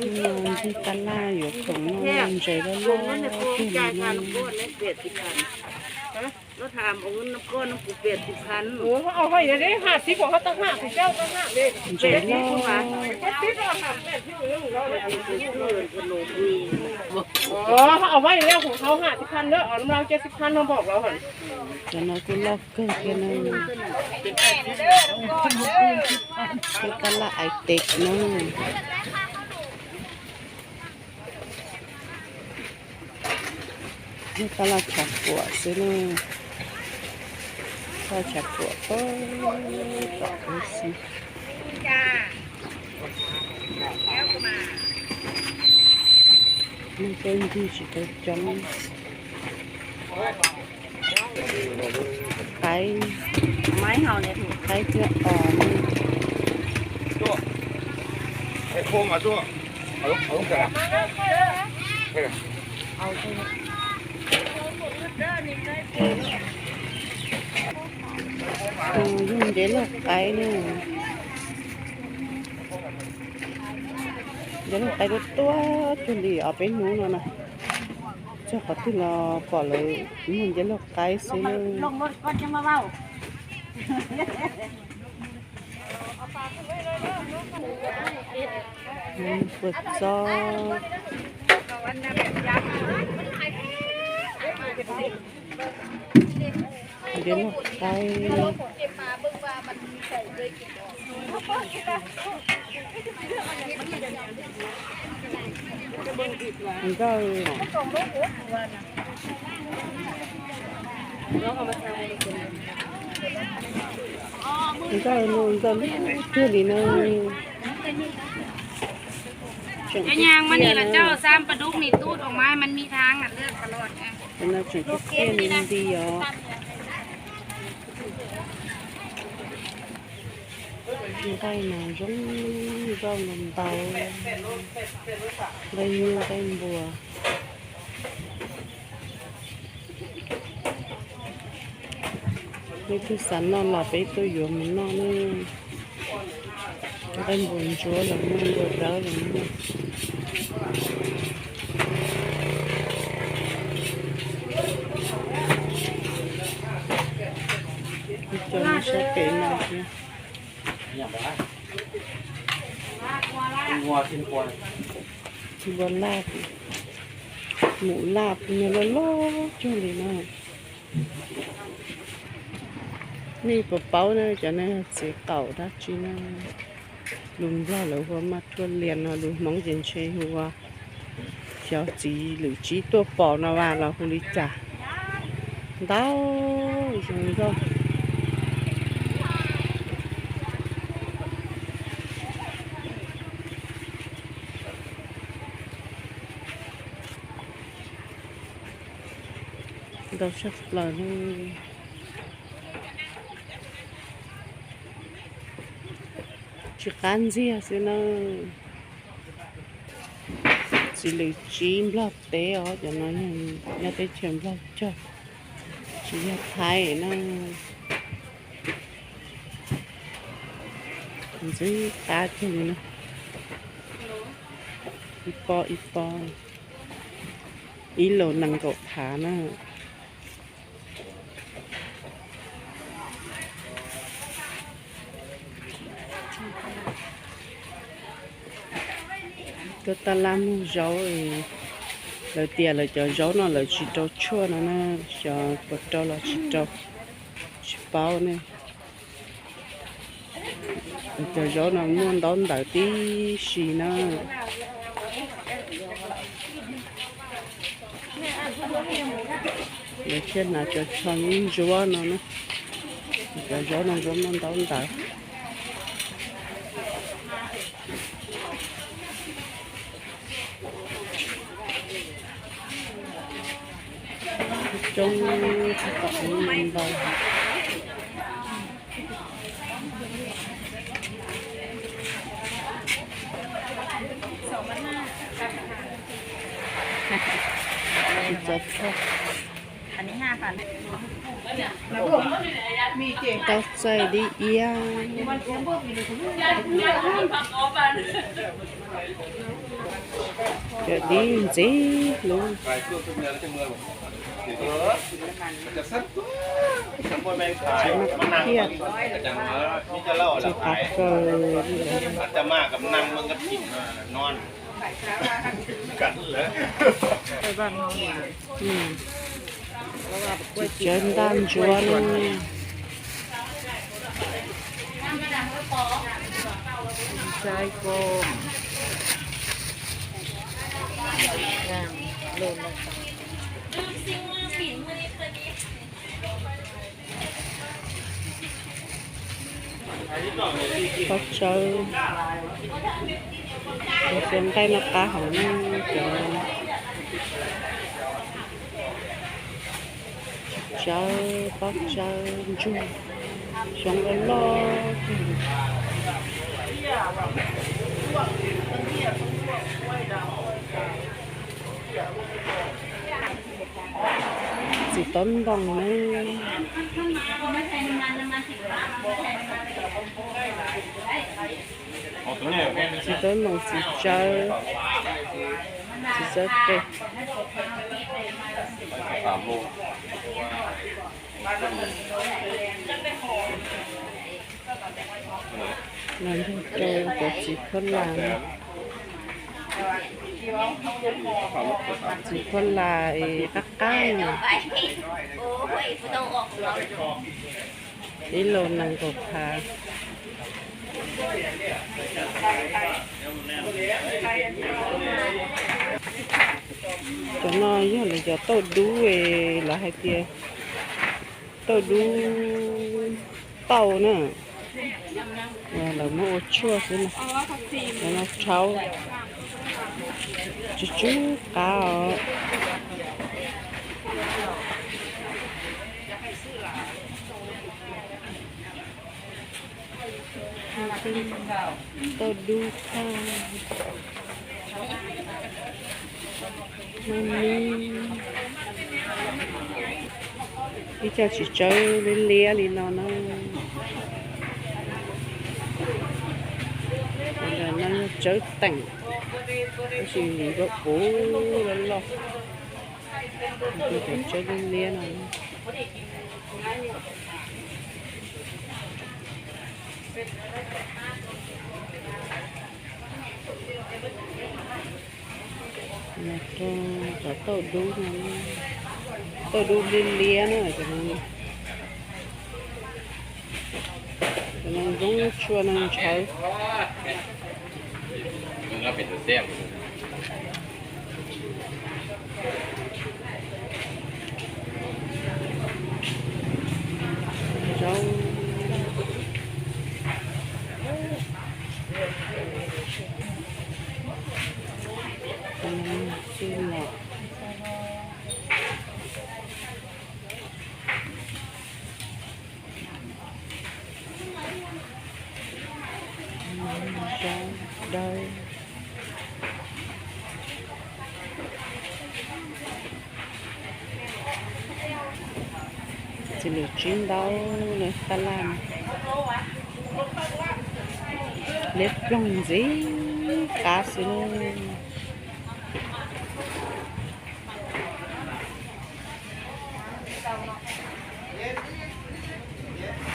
Ntxig tab laj yuav khoom no ntses loj loj tiag li no. Ntses loj. Cov no kuj loj kawg thiab na. Ntxig tab laj ais tes na. Tab laj tshav puam xwb na. Tab laj tshav puam toj tom ub xwb. Muaj tej ntug tsis tau coob. Qaib, qaib thiab os. Yog ntses loj qaib na. Ntses loj qaib tuaj tuaj cuag li ob peb hnub no na. Txog qhov twg los pom lawv muag ntses loj qaib xwb na. Pua txob. Ntses loj qaib. Nkawj, nkawj no nkawj lub cuag li no. Cov nyang mas nim los coj xab pas dub nim tub rau mas mas mi thang lam lwj ka los. Cov no tseem tiaj tiaj li nti os. Nqaij mas zoo nkauj ntau ntau, nqaij nyuj nqaij npua. Leej twg xav noj los peb tuaj yuav mus noj na. Nqaij npua ntsuab los muaj, npua dawb los muaj. Cov no sab pem no thiab. Npua laj, mus laj puas nyuag loj loj cuag li no. Nej puas paub na, cov no yog txiv qaum dab tsi na? Lus Nplog lawv hu ua maj thuaj lias no, lus Hmoob ces ntshe hu ua xyov txiv lwm tsib tuaj pom no vas los hu li cas. Ntau zoo nkauj. Ntau tshaj plaws li. Tsis qab ntxiag xwb na. Txiv lwm tsib Nplog teb os, cov no yog nyob teb chaws Nplog cog, tsis yog Thaib na. Ntxim qab kawg li na. Ib pob ib pob, ib lus nees nkaum phav na. Tuaj taj laj muag zaub, lawv tias lawv cov zaub no lawv tsis rau tshuaj no na, xyov puas rau los tsis rau, tsis paub ne. Cov zaub no muaj ntaub ntawv tib si na. Lawv thiaj hnav cov tsho ntsuab no na. Cov zaub no zaub muaj ntaub ntawv. Coob tsis tom ntau. Tsis txaus txhawj. Tau txais dib iab. Cov dib ntxiv lub. Tsis muaj tiag. Tsis qab kaw li lawm. Tsis tsawg ntaj ntsuab no. Pob tsawb, cov xyaw nqaij no qab heev na, cov tsawb, pob tsawb ntsuag, xyoob loj loj. Txiv taub ntoos na. Txiv taub ntoos, txiv tsawb, txiv tsawb qe. Los nrog rau cov txiv phuab las no. Txiv phuab las qab qab no. Ib lus nees nkaum phav. Cov no yog lawv cov tauj dub, lawv hais tias tauj dub tauj na. Lawv muab ua tshuaj xwb na. Cov no rhaub, tsw tsw qab os. Tauj dub thaj. Ib co tsis tsawb liab liab li no na. Cov no yog tsawb teem, tab sis ntiv nkaus puv loj loj. Cov tsawb liab liab no. Cov tauj dub no, tauj dub liab liab na. Cov no zoo tshuaj no ntshawv. Zaub, txuj lom. Zaub dawb. Txiv lws tsib ntaub na, taj laj no. Liab ploog ntxiv qab xwb lauj.